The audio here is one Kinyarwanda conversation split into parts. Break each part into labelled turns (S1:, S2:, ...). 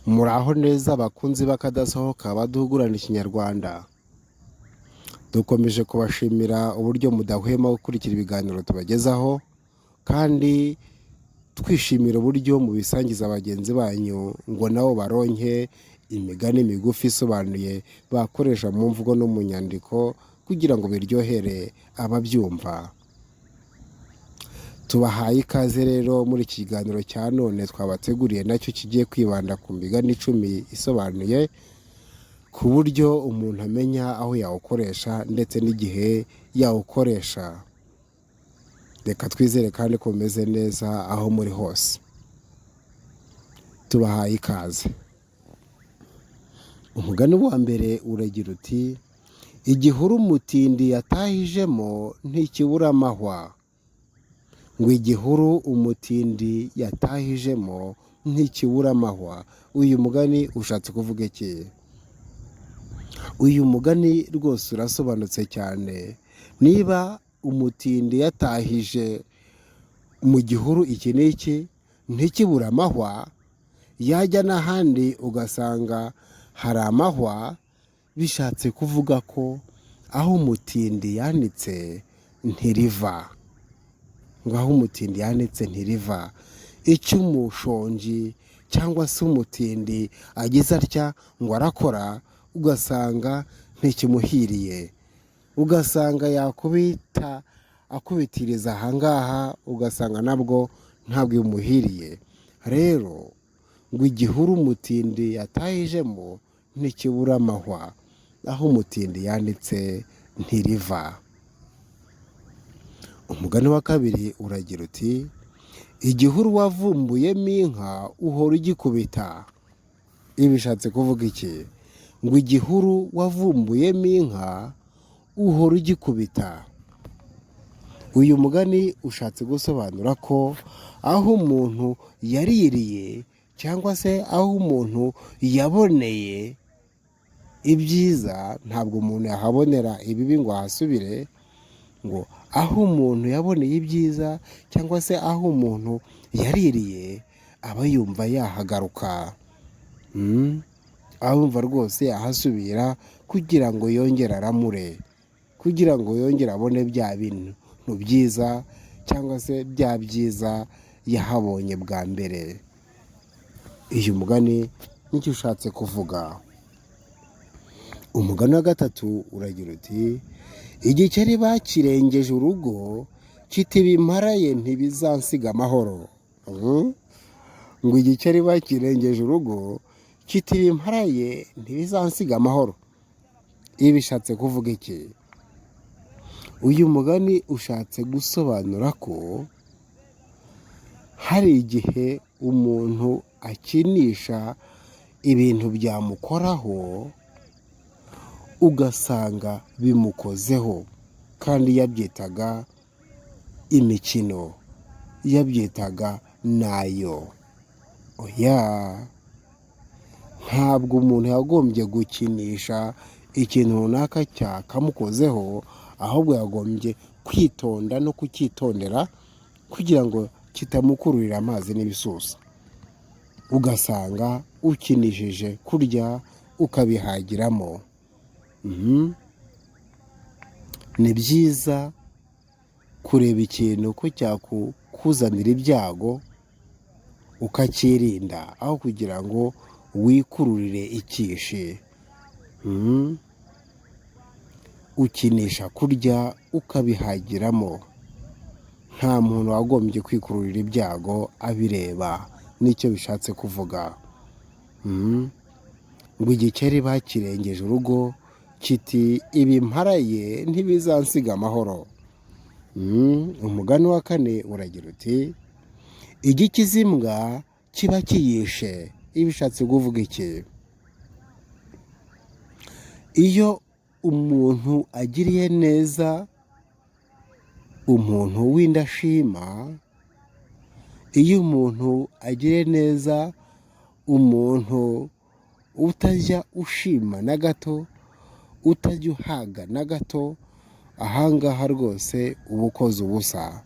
S1: Muraho neza bakunzi b'akadasohoka baduhugurana Ikinyarwanda. Dukomeje kubashimira uburyo mudahwema gukurikira ibiganiro tubagezaho, kandi twishimira uburyo mubisangiza bagenzi banyu ngo nabo baronke imigani migufi isobanuye bakoresha mu mvugo no mu nyandiko kugira ngo biryohere ababyumva. Tubahaye ikaze rero muri iki kiganiro cya none twabateguriye nacyo kigiye kwibanda ku migani 10 isobanuye, ku buryo umuntu amenya aho yawukoresha ndetse n'igihe yawukoresha. Reka twizere kandi ko mumeze neza aho muri hose. Tubahaye ikaze. Umugani wa mbere uragira uti: "Igihuru umutindi yatahijemo ntikibura amahwa." Ngo igihuru umutindi yatahijemo ntikibura amahwa. Uyu mugani ushatse kuvuga iki? Uyu mugani rwose urasobanutse cyane. Niba umutindi yatahije mu gihuru iki n'iki ntikibure amahwa, yajya n'ahandi ugasanga hari amahwa, bishatse kuvuga ko aho umutindi yanitse ntiriva. Ngo aho umutindi yanitse ntiriva. Icyo umushonji cyangwa se umutindi agize atya ngo arakora, ugasanga ntikimuhiriye, ugasanga yakubita akubitiriza ahangaha, ugasanga nabwo ntabwo bimuhiriye. Rero ngo igihuru umutindi yatahijemo ntikibura amahwa, aho umutindi yanitse ntiriva. Umugani wa kabiri uragira uti: "Igihuru wavumbuyemo inka uhora ugikubita." Ibi bishatse kuvuga iki? Ngo igihuru wavumbuyemo inka uhora ugikubita. Uyu mugani ushatse gusobanura ko aho umuntu yaririye cyangwa se aho umuntu yaboneye ibyiza, ntabwo umuntu yahabonera ibibi ngo ahasubire. Ngo aho umuntu yaboneye ibyiza cyangwa se aho umuntu yaririye, aba yumva yahagaruka, aba yumva rwose yahasubira kugira ngo yongere aramure, kugira ngo yongere abone bya bintu byiza cyangwa se bya byiza yahabonye bwa mbere. Uyu mugani nicyo ushatse kuvuga. Umugani wa gatatu uragira uti: "Igikeri bakirengeje urugo kiti ibimparaye ntibizansiga amahoro." Ngo igikeri bakirengeje urugo kiti ibimparaye ntibizansiga amahoro. Ibi bishatse kuvuga iki? Uyu mugani ushatse gusobanura ko hari igihe umuntu akinisha ibintu byamukoraho, ugasanga bimukozeho kandi yabyitaga imikino, yabyitaga nayo. Oya, ntabwo umuntu yagombye gukinisha ikintu runaka cyakamukozeho, ahubwo yagombye kwitonda no kucyitondera kugira ngo kitamukururira amazi n'ibisusa, ugasanga ukinishije kurya ukabihagiramo. Ni byiza kureba ikintu ko cyakuzanira ibyago ukakirinda, aho kugira ngo wikururire ikishi. Ukinisha kurya ukabihagiramo. Nta muntu wagombye kwikururira ibyago abireba, nicyo bishatse kuvuga. Ngo igikeri bakirengeje urugo kiti ibimparaye ntibizansiga amahoro. Umugani wa kane uragira uti: "Igikiza imbwa kiba kiyishe." Ibi bishatse kuvuga iki? Iyo umuntu agiriye neza umuntu w'indashima, iyo umuntu agiriye neza umuntu utajya ushima na gato, utajya uhaga na gato, ahangaha rwose uba ukoze ubusa,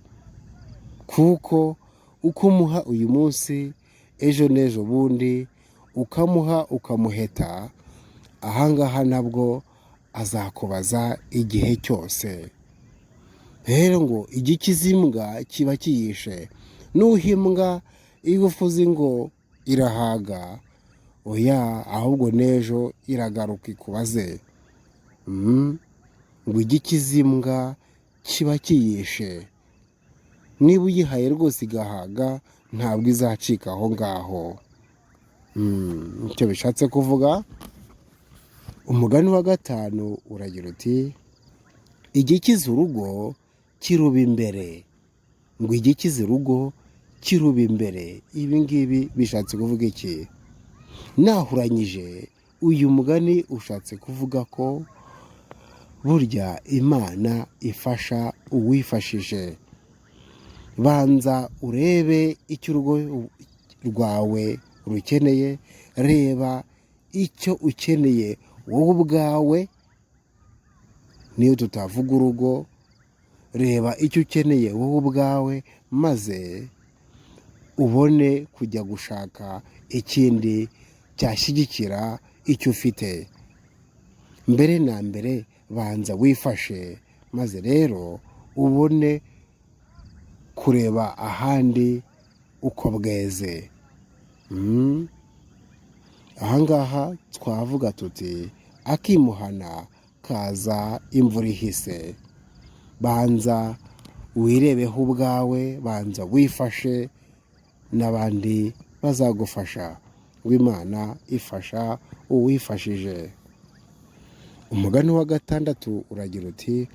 S1: kuko uko umuha uyu munsi, ejo n'ejo bundi Ukamuha ukamuheta, ahangaha nabwo azakubaza igihe cyose. Rero ngo igikiza imbwa kiba kiyishe. Nuha imbwa igufu uzi ngo irahaga, oya, ahubwo n'ejo iragaruka ikubaze. Ngo igikiza imbwa kiba kiyishe. Niba uyihaye rwose igahaga, ntabwo izacika aho ngaho. Icyo bishatse kuvuga, umugani wa gatanu uragira uti: "Igikiza urugo kiruba imbere." Ngo igikiza urugo kiruba imbere. Ibi ngibi bishatse kuvuga iki? Nahuranyije, uyu mugani ushatse kuvuga ko burya Imana ifasha uwifashije. Banza urebe icyo urugo rwawe rukeneye, reba icyo ukeneye wowe ubwawe. Niyo tutavuga urugo, reba icyo ukeneye wowe ubwawe, maze ubone kujya gushaka ikindi cyashyigikira icyo ufite. Mbere na mbere banza wifashe, maze rero ubone kureba ahandi uko bweze. Ahangaha twavuga tuti: "Akimuhana kaza imvura ihise." Banza wirebeho ubwawe, banza wifashe, n'abandi bazagufasha. Ngo Imana ifasha uwifashije. Umugani wa gatandatu uragira uti: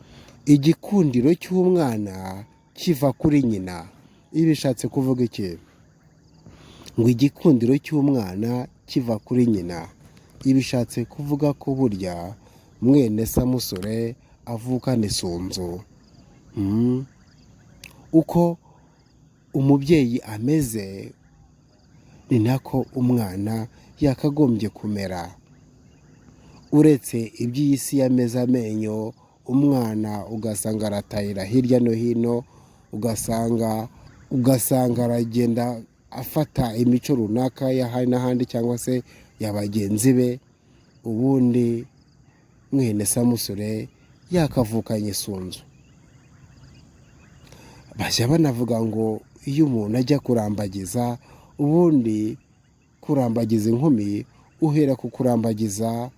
S1: "Igikundiro cy'umwana kiva kuri nyina." Ibi bishatse kuvuga iki? Ngo igikundiro cy'umwana kiva kuri nyina. Ibi bishatse kuvuga ko burya mwene Samusure avukana isunzu. Uko umubyeyi ameze ni nako umwana yakagombye kumera. Uretse iby'iyi si yameze amenyo, umwana ugasanga aratayira hirya no hino, ugasanga aragenda afata imico runaka y'ahandi n'ahandi cyangwa se ya bagenzi be. Ubundi mwene Samusure yakavukanye isunzu. Bajya banavuga ngo iyo umuntu ajya kurambagiza, ubundi kurambagiza inkumi uhera ku kurambagiza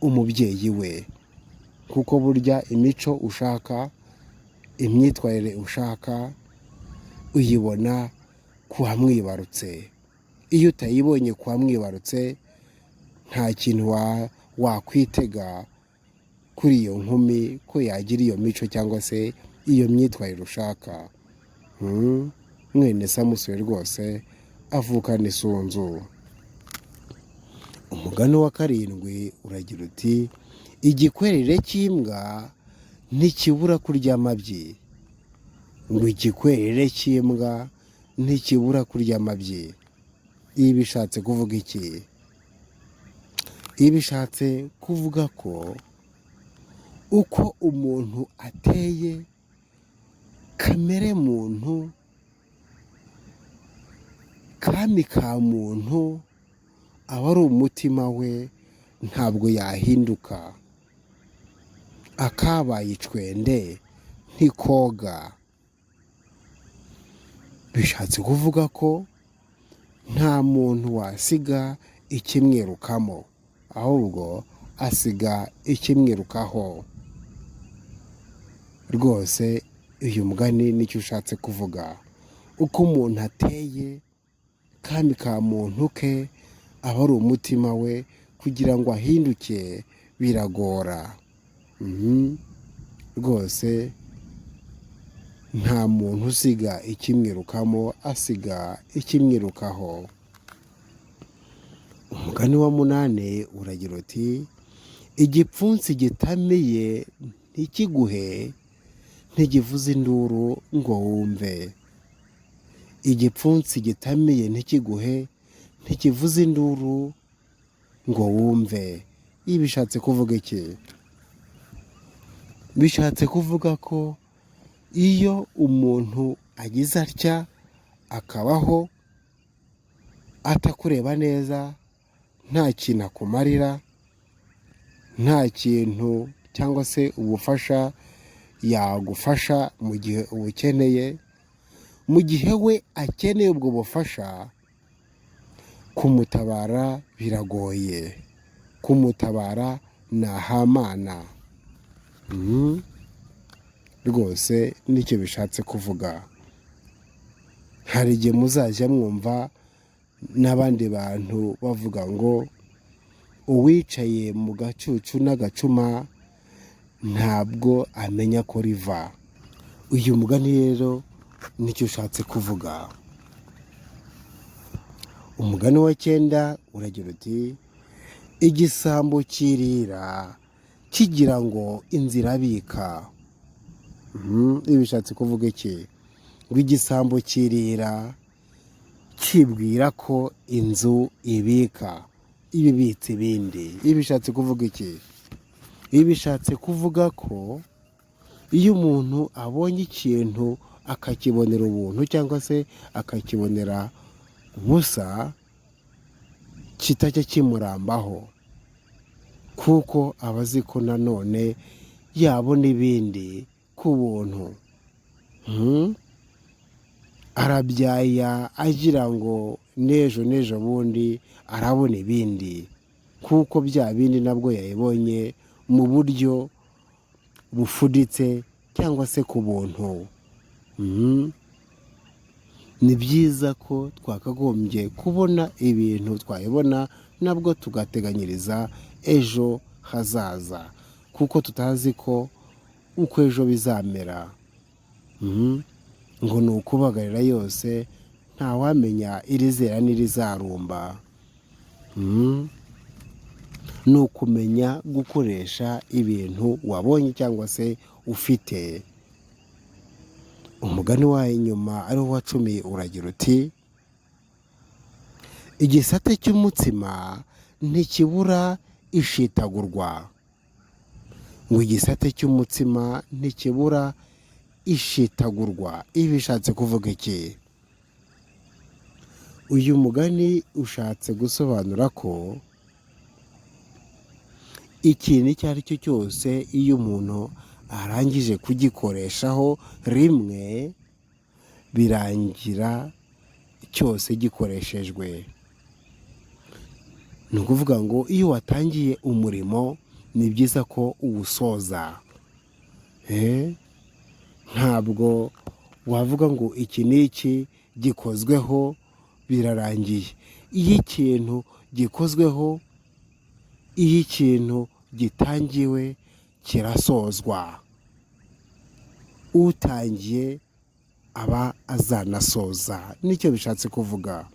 S1: umubyeyi we, kuko burya imico ushaka, imyitwarire ushaka, uyibona ku wamwibarutse. Iyo utayibonye ku wamwibarutse, nta kintu wakwitega kuri iyo nkumi ko yagira iyo mico cyangwa se iyo myitwarire ushaka. Mwene Samusure rwose avukana isunzu. Umugani wa karindwi uragira uti: "Igikwerere cy'imbwa ntikibura kurya amabyi." Ngo igikwerere cy'imbwa ntikibura kurya amabyi. Ibi bishatse kuvuga iki? Ibi bishatse kuvuga ko uko umuntu ateye, kamere muntu, kami ka muntu, aba ari umutima we, ntabwo yahinduka. Akabaye icwende ntikoga. Bishatse kuvuga ko nta muntu wasiga ikimwirukamo, ahubwo asiga ikimwirukaho. Rwose uyu mugani nicyo ushatse kuvuga. Uko umuntu ateye, kami ka muntu ke aba ari umutima we, kugira ngo ahinduke biragora. Rwose nta muntu usiga ikimwirukamo, asiga ikimwirukaho. Umugani wa munani uragira uti: "Igipfunsi gitamiye ntikiguhe ntigivuze induru ngo wumve." Igipfunsi gitamiye ntikiguhe ntikivuze induru ngo wumve. Ibi bishatse kuvuga iki? Bishatse kuvuga ko iyo umuntu agize atya akabaho atakureba neza, nta kintu akumarira, nta kintu cyangwa se ubufasha yagufasha mu gihe ubukeneye, mu gihe we akeneye ubwo bufasha, kumutabara biragoye, kumutabara ni ahamana. Rwose nicyo bishatse kuvuga. Hari igihe muzajya mwumva n'abandi bantu bavuga ngo uwicaye mu gacucu n'agacuma ntabwo amenya ko riva. Uyu mugani rero nicyo ushatse kuvuga. Umugani wa cyenda uragira uti igisambo kirira kigira ngo inzira abika. Ibi bishatse kuvuga iki? Ngo igisambo kirira kibwira ko inzu ibika, iba ibitse ibindi. Ibi bishatse kuvuga iki? Ibi bishatse kuvuga ko iyo umuntu abonye ikintu akakibonera ubuntu cyangwa se akakibonera ubusa, kitajya kimurambaho, kuko aba azi ko nanone yabona ibindi ku buntu. Arabyaya agira ngo n'ejo n'ejo bundi arabona ibindi, kuko bya bindi nabwo yabibonye mu buryo bufuditse cyangwa se ku buntu. Ni byiza ko twakagombye kubona ibintu twabibona nabwo tugateganyiriza ejo hazaza, kuko tutazi ko uko ejo bizamera. Ngo ni ukubagarira yose, ntawamenya irizera n'irizarumba. Ni ukumenya gukoresha ibintu wabonye cyangwa se ufite. Umugani wayo nyuma ari wo wa 10 uragira uti igisate cy'umutsima ntikibura ishitagurwa. Ngo igisate cy'umutsima ntikibura ishitagurwa. Ibi bishatse kuvuga iki? Uyu mugani ushatse gusobanura ko ikintu icyo ari cyo cyose iyo umuntu arangije kugikoreshaho rimwe, birangira cyose gikoreshejwe. Ni ukuvuga ngo iyo watangiye umurimo ni byiza ko uwusoza. Ntabwo wavuga ngo iki n'iki gikozweho birarangiye. Iyo ikintu gikozweho, iyo ikintu gitangiwe kirasozwa. Utangiye aba azanasoza, nicyo bishatse kuvuga.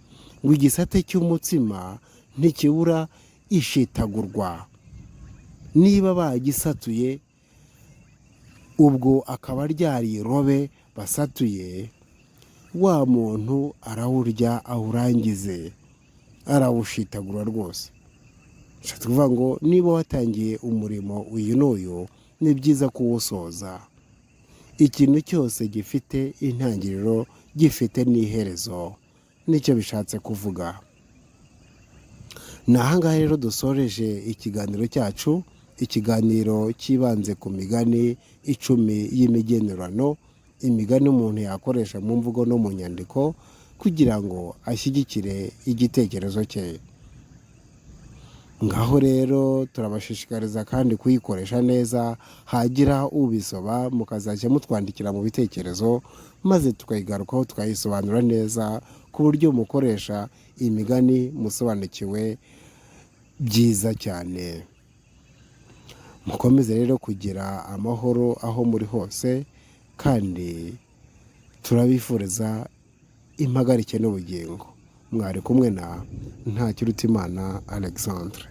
S1: Ngo igisate cy'umutsima ntikibura ishitagurwa. Niba bagisatuye, ubwo akaba ryari irobe basatuye, wa muntu arawurya awurangize, arawushitagura rwose. Bishatse kuvuga ngo niba watangiye umurimo uyu n'uyu, ni byiza kuwusoza. Ikintu cyose gifite intangiriro gifite n'iherezo, nicyo bishatse kuvuga. Ni aha ngaha rero dusoreje ikiganiro cyacu, ikiganiro cyibanze ku migani 10 y'imigenurano, imigani umuntu yakoresha mu mvugo no mu nyandiko kugira ngo ashyigikire igitekerezo cye. Ngaho rero turabashishikariza kandi kuyikoresha neza, hagira ubisoba mukazajya mutwandikira mu bitekerezo, maze tukayigarukaho tukayisobanura neza ku buryo mukoresha imigani musobanukiwe byiza cyane. Mukomeze rero kugira amahoro aho muri hose, kandi turabifuriza impagarike n'ubugingo. Mwari kumwe na Ntakirutimana Alexandre.